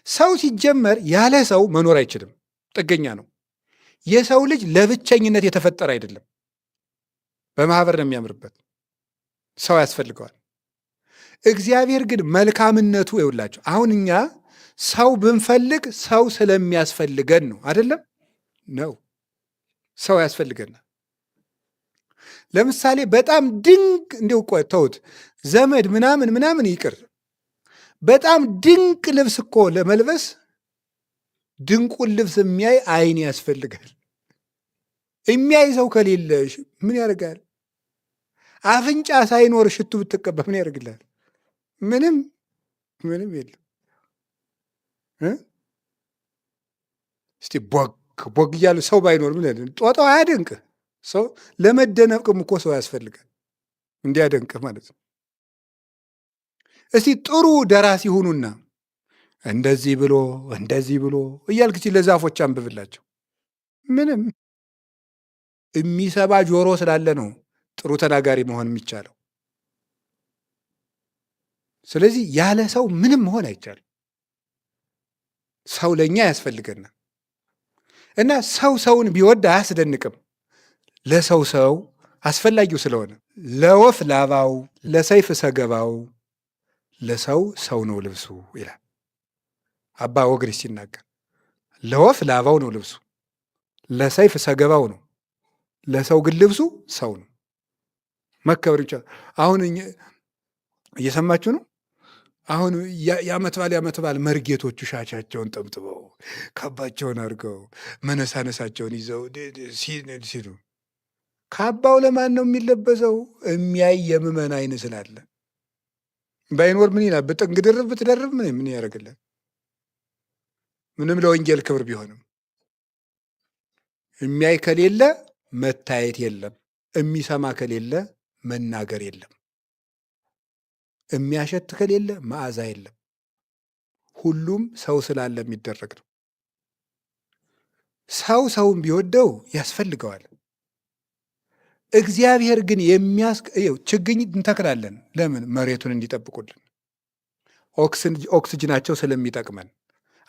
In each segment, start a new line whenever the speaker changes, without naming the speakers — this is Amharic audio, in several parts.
ሰው ሲጀመር ያለ ሰው መኖር አይችልም፣ ጥገኛ ነው። የሰው ልጅ ለብቸኝነት የተፈጠረ አይደለም። በማህበር ነው የሚያምርበት፣ ሰው ያስፈልገዋል። እግዚአብሔር ግን መልካምነቱ ይውላቸው። አሁን እኛ ሰው ብንፈልግ ሰው ስለሚያስፈልገን ነው አይደለም? ነው ሰው ያስፈልገናል። ለምሳሌ በጣም ድንቅ እንዲው ቆይ ተውት፣ ዘመድ ምናምን ምናምን ይቅር። በጣም ድንቅ ልብስ እኮ ለመልበስ ድንቁን ልብስ የሚያይ አይን ያስፈልጋል። የሚያይ ሰው ከሌለ ምን ያደርጋል? አፍንጫ ሳይኖር ሽቱ ብትቀባ ምን ያደርግላል? ምንም ምንም የለም። እስቲ ቦግ ቦግ እያሉ ሰው ባይኖር ምን ያደርግ? ጦጣው አያደንቅህ። ሰው ለመደነቅም እኮ ሰው ያስፈልጋል፣ እንዲያደንቅህ ማለት ነው። እስቲ ጥሩ ደራሲ ሁኑና እንደዚህ ብሎ እንደዚህ ብሎ እያልክ ለዛፎች አንብብላቸው። ምንም የሚሰባ ጆሮ ስላለ ነው ጥሩ ተናጋሪ መሆን የሚቻለው። ስለዚህ ያለ ሰው ምንም መሆን አይቻልም። ሰው ለእኛ ያስፈልገናል እና ሰው ሰውን ቢወድ አያስደንቅም። ለሰው ሰው አስፈላጊው ስለሆነ ለወፍ ላባው፣ ለሰይፍ ሰገባው፣ ለሰው ሰው ነው ልብሱ ይላል አባ ወግሪስ ሲናገር። ለወፍ ላባው ነው ልብሱ፣ ለሰይፍ ሰገባው ነው፣ ለሰው ግን ልብሱ ሰው ነው። መከበር ይቻላል። አሁን እየሰማችሁ ነው። አሁን የዓመት በዓል የዓመት በዓል መርጌቶቹ ሻሻቸውን ጠምጥበው ካባቸውን አድርገው መነሳነሳቸውን ይዘው ሲሉ ካባው ለማን ነው የሚለበሰው? የሚያይ የምመን አይን ስላለ ባይኖር ምን ይላል? ብጥንግ ድርብ ብትደርብ ምን ምን ያደርግልን? ምንም ለወንጌል ክብር ቢሆንም የሚያይ ከሌለ መታየት የለም። የሚሰማ ከሌለ መናገር የለም። የሚያሸት ከሌለ መዓዛ የለም። ሁሉም ሰው ስላለ የሚደረግ ነው። ሰው ሰውን ቢወደው ያስፈልገዋል። እግዚአብሔር ግን ችግኝ እንተክላለን። ለምን? መሬቱን እንዲጠብቁልን፣ ኦክስጅናቸው ስለሚጠቅመን፣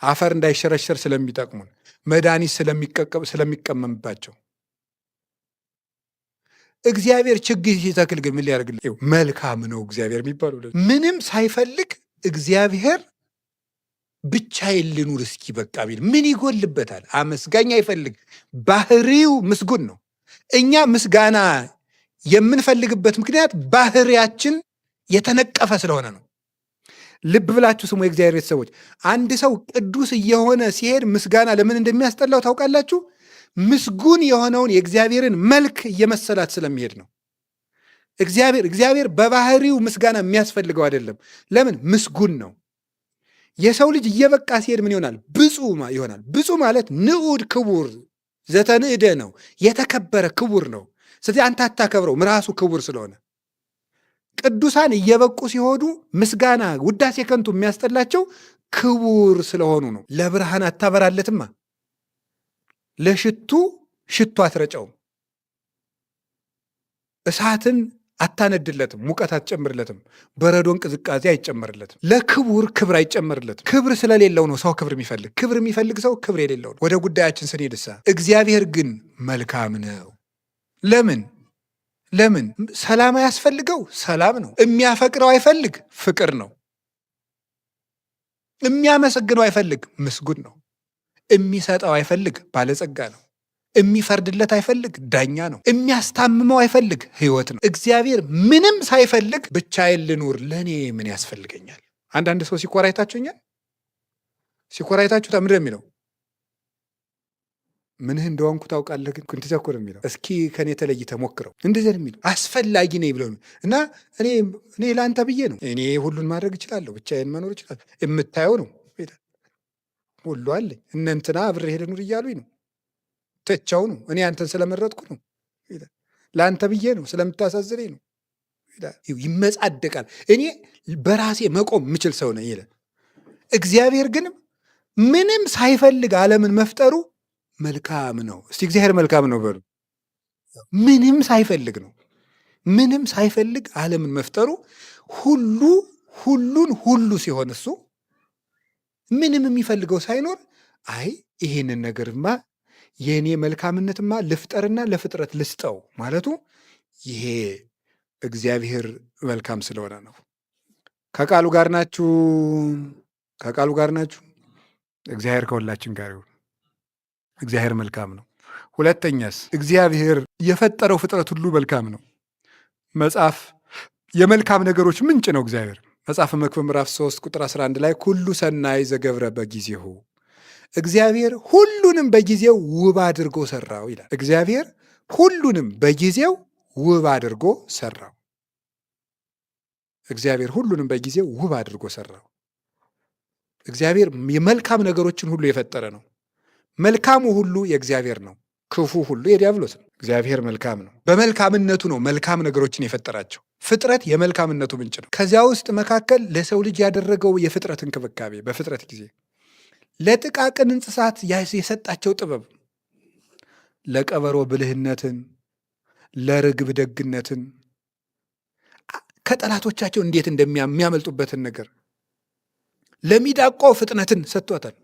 አፈር እንዳይሸረሸር ስለሚጠቅሙን፣ መድኃኒት ስለሚቀመምባቸው። እግዚአብሔር ችግኝ ሲተክል ግን ምን ሊያደርግልን? መልካም ነው እግዚአብሔር የሚባለው ምንም ሳይፈልግ እግዚአብሔር ብቻዬን ልኑር እስኪ በቃ ቢል ምን ይጎልበታል? አመስጋኝ አይፈልግ። ባህሪው ምስጉን ነው። እኛ ምስጋና የምንፈልግበት ምክንያት ባህሪያችን የተነቀፈ ስለሆነ ነው። ልብ ብላችሁ ስሙ የእግዚአብሔር ቤተሰቦች፣ አንድ ሰው ቅዱስ እየሆነ ሲሄድ ምስጋና ለምን እንደሚያስጠላው ታውቃላችሁ? ምስጉን የሆነውን የእግዚአብሔርን መልክ እየመሰላት ስለሚሄድ ነው። እግዚአብሔር በባህሪው ምስጋና የሚያስፈልገው አይደለም። ለምን? ምስጉን ነው። የሰው ልጅ እየበቃ ሲሄድ ምን ይሆናል? ብፁዕ ይሆናል። ብፁዕ ማለት ንዑድ ክቡር ዘተንዕደ ነው፣ የተከበረ ክቡር ነው። ስለዚህ አንተ አታከብረው ራሱ ክቡር ስለሆነ። ቅዱሳን እየበቁ ሲሆዱ ምስጋና ውዳሴ ከንቱ የሚያስጠላቸው ክቡር ስለሆኑ ነው። ለብርሃን አታበራለትማ፣ ለሽቱ ሽቱ አትረጨውም፣ እሳትን አታነድለትም፣ ሙቀት አትጨምርለትም፣ በረዶን ቅዝቃዜ አይጨመርለትም። ለክቡር ክብር አይጨመርለትም። ክብር ስለሌለው ነው ሰው ክብር የሚፈልግ። ክብር የሚፈልግ ሰው ክብር የሌለው ነው። ወደ ጉዳያችን ስንሄድሳ እግዚአብሔር ግን መልካም ነው። ለምን ለምን ሰላም አያስፈልገው? ሰላም ነው። የሚያፈቅረው አይፈልግ፣ ፍቅር ነው። የሚያመሰግነው አይፈልግ፣ ምስጉን ነው። የሚሰጠው አይፈልግ፣ ባለጸጋ ነው። የሚፈርድለት አይፈልግ፣ ዳኛ ነው። የሚያስታምመው አይፈልግ፣ ሕይወት ነው። እግዚአብሔር ምንም ሳይፈልግ ብቻዬን ልኑር፣ ለእኔ ምን ያስፈልገኛል? አንዳንድ ሰው ሲኮራ አይታችሁኛል? ሲኮራ አይታችሁ ምንድን ነው የሚለው? ምንህ እንደሆንኩ ታውቃለህ፣ ግን እንደዚያ እኮ ነው የሚለው። እስኪ ከኔ ተለይተህ ሞክረው፣ እንደዚያ ነው የሚለው። አስፈላጊ ነኝ ብለው እና እኔ ለአንተ ብዬ ነው፣ እኔ ሁሉን ማድረግ እችላለሁ፣ ብቻዬን መኖር እችላለሁ፣ የምታየው ነው ሁሉ አለኝ። እነ እንትና አብሬ ሄደ ኑር እያሉኝ ነው፣ ትቼው ነው፣ እኔ አንተን ስለመረጥኩ ነው፣ ለአንተ ብዬ ነው፣ ስለምታሳዝነኝ ነው። ይመጻደቃል። እኔ በራሴ መቆም የምችል ሰው ነኝ ይላል። እግዚአብሔር ግን ምንም ሳይፈልግ ዓለምን መፍጠሩ መልካም ነው። እስቲ እግዚአብሔር መልካም ነው በሉ። ምንም ሳይፈልግ ነው። ምንም ሳይፈልግ ዓለምን መፍጠሩ ሁሉ ሁሉን ሁሉ ሲሆን እሱ ምንም የሚፈልገው ሳይኖር አይ ይሄንን ነገርማ የእኔ መልካምነትማ ልፍጠርና ለፍጥረት ልስጠው ማለቱ ይሄ እግዚአብሔር መልካም ስለሆነ ነው። ከቃሉ ጋር ናችሁ። ከቃሉ ጋር ናችሁ። እግዚአብሔር ከሁላችን ጋር ይሁን። እግዚአብሔር መልካም ነው። ሁለተኛስ እግዚአብሔር የፈጠረው ፍጥረት ሁሉ መልካም ነው። መጽሐፍ የመልካም ነገሮች ምንጭ ነው እግዚአብሔር። መጽሐፈ መክብብ ምዕራፍ 3 ቁጥር 11 ላይ ኩሉ ሰናይ ዘገብረ በጊዜሁ፣ እግዚአብሔር ሁሉንም በጊዜው ውብ አድርጎ ሰራው ይላል። እግዚአብሔር ሁሉንም በጊዜው ውብ አድርጎ ሰራው። እግዚአብሔር ሁሉንም በጊዜው ውብ አድርጎ ሰራው። እግዚአብሔር የመልካም ነገሮችን ሁሉ የፈጠረ ነው። መልካሙ ሁሉ የእግዚአብሔር ነው። ክፉ ሁሉ የዲያብሎስ ነው። እግዚአብሔር መልካም ነው። በመልካምነቱ ነው መልካም ነገሮችን የፈጠራቸው። ፍጥረት የመልካምነቱ ምንጭ ነው። ከዚያ ውስጥ መካከል ለሰው ልጅ ያደረገው የፍጥረት እንክብካቤ፣ በፍጥረት ጊዜ ለጥቃቅን እንስሳት የሰጣቸው ጥበብ፣ ለቀበሮ ብልህነትን፣ ለርግብ ደግነትን፣ ከጠላቶቻቸው እንዴት እንደሚያመልጡበትን ነገር፣ ለሚዳቆ ፍጥነትን ሰጥቷታል።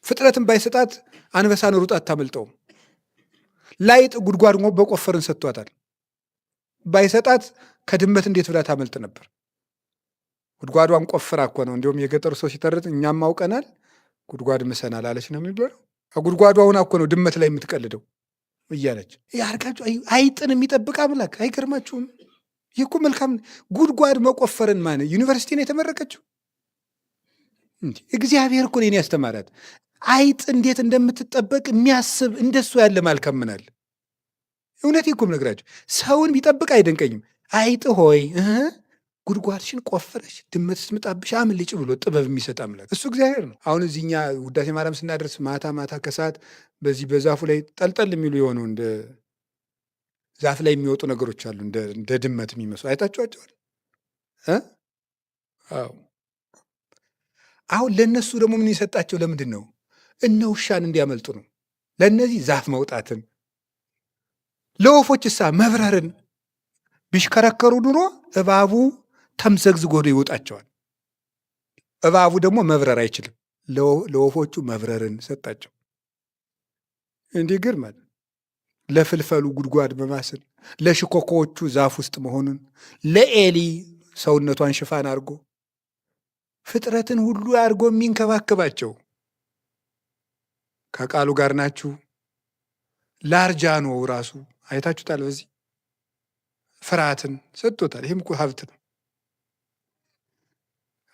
ፍጥነትን ባይሰጣት አንበሳን ሩጣ አታመልጠውም። ላይጥ ጉድጓድ በቆፈርን ሰጥቷታል። ባይሰጣት ከድመት እንዴት ብላ ታመልጥ ነበር? ጉድጓዷን ቆፍራ እኮ ነው። እንዲሁም የገጠሩ ሰው ሲተርት እኛም አውቀናል፣ ጉድጓድ ምሰናል አለች ነው የሚባለው። ጉድጓዷ ሁና እኮ ነው ድመት ላይ የምትቀልደው እያለች ያርጋችሁ። አይጥን የሚጠብቅ አምላክ አይገርማችሁም? ይህ እኮ መልካም ጉድጓድ መቆፈርን ማን ዩኒቨርሲቲ ነው የተመረቀችው? እግዚአብሔር እኮ ነው ያስተማራት። አይጥ እንዴት እንደምትጠበቅ የሚያስብ እንደሱ ያለ መልካም ምናል። እውነት እኮ የምነግራችሁ ሰውን ቢጠብቅ አይደንቀኝም። አይጥ ሆይ ጉድጓድሽን ቆፍረሽ ድመት ስትመጣብሽ አምልጭ ብሎ ጥበብ የሚሰጥ አምላክ እሱ እግዚአብሔር ነው። አሁን እዚህኛ ውዳሴ ማርያም ስናደርስ ማታ ማታ ከሰዓት በዚህ በዛፉ ላይ ጠልጠል የሚሉ የሆኑ እንደ ዛፍ ላይ የሚወጡ ነገሮች አሉ፣ እንደ ድመት የሚመስሉ አይታችኋቸዋል? አዎ። አሁን ለእነሱ ደግሞ ምን የሰጣቸው ለምንድን ነው? እነ ውሻን እንዲያመልጡ ነው። ለእነዚህ ዛፍ መውጣትን፣ ለወፎች እሳ መብረርን ቢሽከረከሩ ኑሮ እባቡ ተምዘግዝጎ ይወጣቸዋል። እባቡ ደግሞ መብረር አይችልም። ለወፎቹ መብረርን ሰጣቸው። እንዲህ ግርማል። ለፍልፈሉ ጉድጓድ በማስል ለሽኮኮዎቹ ዛፍ ውስጥ መሆኑን ለኤሊ ሰውነቷን ሽፋን አድርጎ ፍጥረትን ሁሉ አድርጎ የሚንከባከባቸው ከቃሉ ጋር ናችሁ። ላርጃኖ ራሱ አይታችሁታል። በዚህ ፍርሃትን ሰጥቶታል። ይህም እኮ ሀብት ነው።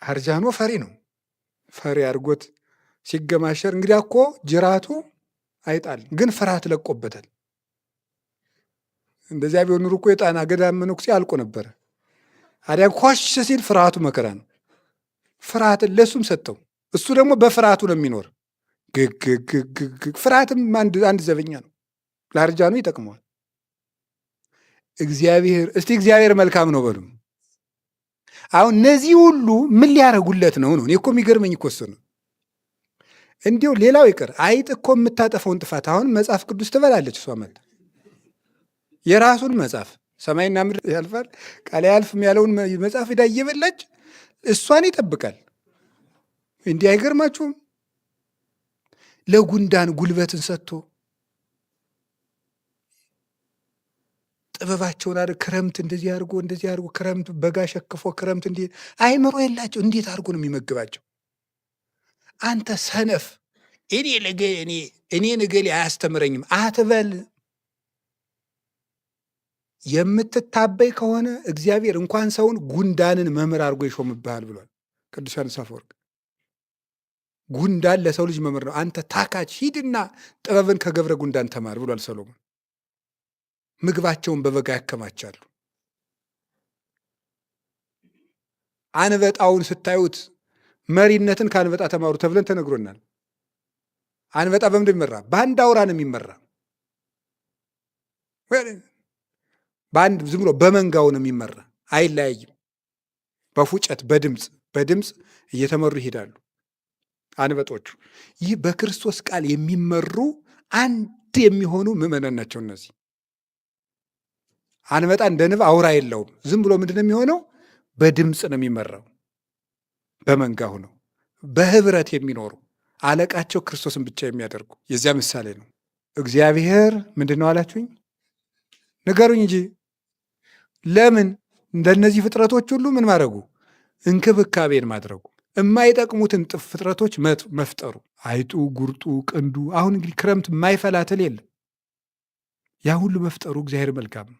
አርጃኖ ፈሪ ነው። ፈሪ አድርጎት ሲገማሸር እንግዲያ እኮ ጅራቱ አይጣል፣ ግን ፍርሃት ለቆበታል። እንደዚያ ቢሆን ኑሮ እኮ የጣና ገዳም መነኩሴ አልቆ ነበረ። አዲያ ኮሽ ሲል ፍርሃቱ መከራ ነው። ፍርሃትን ለእሱም ሰጠው። እሱ ደግሞ በፍርሃቱ ነው የሚኖር። ግግግግግ ፍርሃትም አንድ ዘበኛ ነው። ለአርጃኑ ይጠቅመዋል። እግዚአብሔር እስቲ እግዚአብሔር መልካም ነው በሉ። አሁን እነዚህ ሁሉ ምን ሊያደርጉለት ነው ነው? እኔ እኮ የሚገርመኝ እኮ እሱ ነው። እንዲሁ ሌላው ይቅር አይጥ እኮ የምታጠፈውን ጥፋት አሁን መጽሐፍ ቅዱስ ትበላለች እሷ መጣ የራሱን መጽሐፍ ሰማይና ምድር ያልፋል ቃል አያልፍም ያለውን መጽሐፍ ሄዳ እየበላች እሷን ይጠብቃል። እንዲህ አይገርማችሁም? ለጉንዳን ጉልበትን ሰጥቶ ጥበባቸውን አድርግ ክረምት እንደዚህ አድርጎ እንደዚህ አድርጎ ክረምት በጋ ሸክፎ ክረምት እንዲህ አይምሮ የላቸው እንዴት አድርጎ ነው የሚመግባቸው? አንተ ሰነፍ እኔ እኔን እገሌ አያስተምረኝም አትበል። የምትታበይ ከሆነ እግዚአብሔር እንኳን ሰውን ጉንዳንን መምህር አድርጎ ይሾምብሃል ብሏል ቅዱስ ዮሐንስ አፈወርቅ። ጉንዳን ለሰው ልጅ መምህር ነው። አንተ ታካች ሂድና ጥበብን ከገብረ ጉንዳን ተማር ብሏል ሰሎሞን። ምግባቸውን በበጋ ያከማቻሉ። አንበጣውን ስታዩት መሪነትን ከአንበጣ ተማሩ ተብለን ተነግሮናል። አንበጣ በምንድን የሚመራ? በአንድ አውራ ነው የሚመራ። በአንድ ዝም ብሎ በመንጋው ነው የሚመራ፣ አይለያይም። በፉጨት በድምፅ በድምፅ እየተመሩ ይሄዳሉ አንበጦቹ። ይህ በክርስቶስ ቃል የሚመሩ አንድ የሚሆኑ ምዕመናን ናቸው እነዚህ። አንበጣ እንደ ንብ አውራ የለውም። ዝም ብሎ ምንድን ነው የሚሆነው? በድምፅ ነው የሚመራው፣ በመንጋ ሆነው በህብረት የሚኖሩ አለቃቸው ክርስቶስን ብቻ የሚያደርጉ የዚያ ምሳሌ ነው። እግዚአብሔር ምንድን ነው አላችሁኝ? ንገሩኝ እንጂ። ለምን እንደነዚህ ፍጥረቶች ሁሉ ምን ማድረጉ? እንክብካቤን ማድረጉ፣ የማይጠቅሙትን ፍጥረቶች መፍጠሩ፣ አይጡ፣ ጉርጡ፣ ቅንዱ። አሁን እንግዲህ ክረምት የማይፈላ ትል የለም። ያ ሁሉ መፍጠሩ እግዚአብሔር መልካም ነው።